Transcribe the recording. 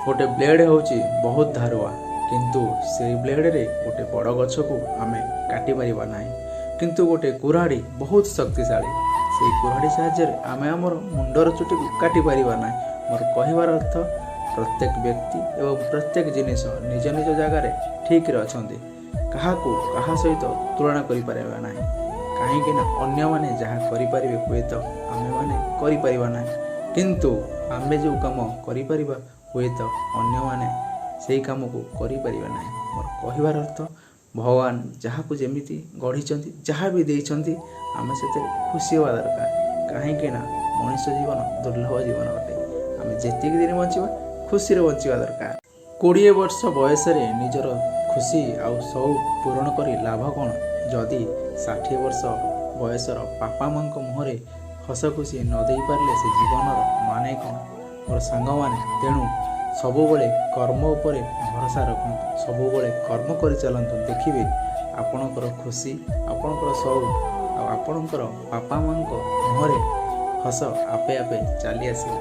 ଗୋଟେ ବ୍ଲେଡ଼୍ ହେଉଛି ବହୁତ ଧାରୁଆ, କିନ୍ତୁ ସେଇ ବ୍ଲେଡ଼୍ରେ ଗୋଟେ ବଡ଼ ଗଛକୁ ଆମେ କାଟିପାରିବା ନାହିଁ। କିନ୍ତୁ ଗୋଟେ କୁରାଢ଼ୀ ବହୁତ ଶକ୍ତିଶାଳୀ, ସେଇ କୁରାଢ଼ୀ ସାହାଯ୍ୟରେ ଆମେ ଆମର ମୁଣ୍ଡର ଚୁଟିକୁ କାଟିପାରିବା ନାହିଁ। ମୋର କହିବାର ଅର୍ଥ, ପ୍ରତ୍ୟେକ ବ୍ୟକ୍ତି ଏବଂ ପ୍ରତ୍ୟେକ ଜିନିଷ ନିଜ ନିଜ ଜାଗାରେ ଠିକ୍ରେ ଅଛନ୍ତି। କାହାକୁ କାହା ସହିତ ତୁଳନା କରିପାରିବା ନାହିଁ, କାହିଁକି ନା ଅନ୍ୟମାନେ ଯାହା କରିପାରିବେ ହୁଏତ ଆମେମାନେ କରିପାରିବା ନାହିଁ, କିନ୍ତୁ ଆମେ ଯେଉଁ କାମ କରିପାରିବା ହୁଏତ ଅନ୍ୟମାନେ ସେଇ କାମକୁ କରିପାରିବେ ନାହିଁ। ମୋର କହିବାର ଅର୍ଥ, ଭଗବାନ ଯାହାକୁ ଯେମିତି ଗଢ଼ିଛନ୍ତି, ଯାହା ବି ଦେଇଛନ୍ତି, ଆମେ ସେଥିରେ ଖୁସି ହେବା ଦରକାର, କାହିଁକି ନା ମଣିଷ ଜୀବନ ଦୁର୍ଲଭ ଜୀବନ ଅଟେ। ଆମେ ଯେତିକି ଦିନ ବଞ୍ଚିବା, ଖୁସିରେ ବଞ୍ଚିବା ଦରକାର। 20 ବର୍ଷ ବୟସରେ ନିଜର ଖୁସି ଆଉ ସଉକ ପୂରଣ କରି ଲାଭ କ'ଣ, ଯଦି 60 ବର୍ଷ ବୟସର ବାପା ମାଆଙ୍କ ମୁହଁରେ ହସ ଖୁସି ନ ଦେଇପାରିଲେ ସେ ଜୀବନର ମାନେ କ'ଣ? ମୋର ସାଙ୍ଗମାନେ, ତେଣୁ ସବୁବେଳେ କର୍ମ ଉପରେ ଭରସା ରଖନ୍ତୁ, ସବୁବେଳେ କର୍ମ କରିଚାଲନ୍ତୁ। ଦେଖିବେ ଆପଣଙ୍କର ଖୁସି, ଆପଣଙ୍କର ସଉକ ଆଉ ଆପଣଙ୍କର ବାପା ମାଆଙ୍କ ମୁହଁରେ ହସ ଆପେ ଆପେ ଚାଲି ଆସିବ।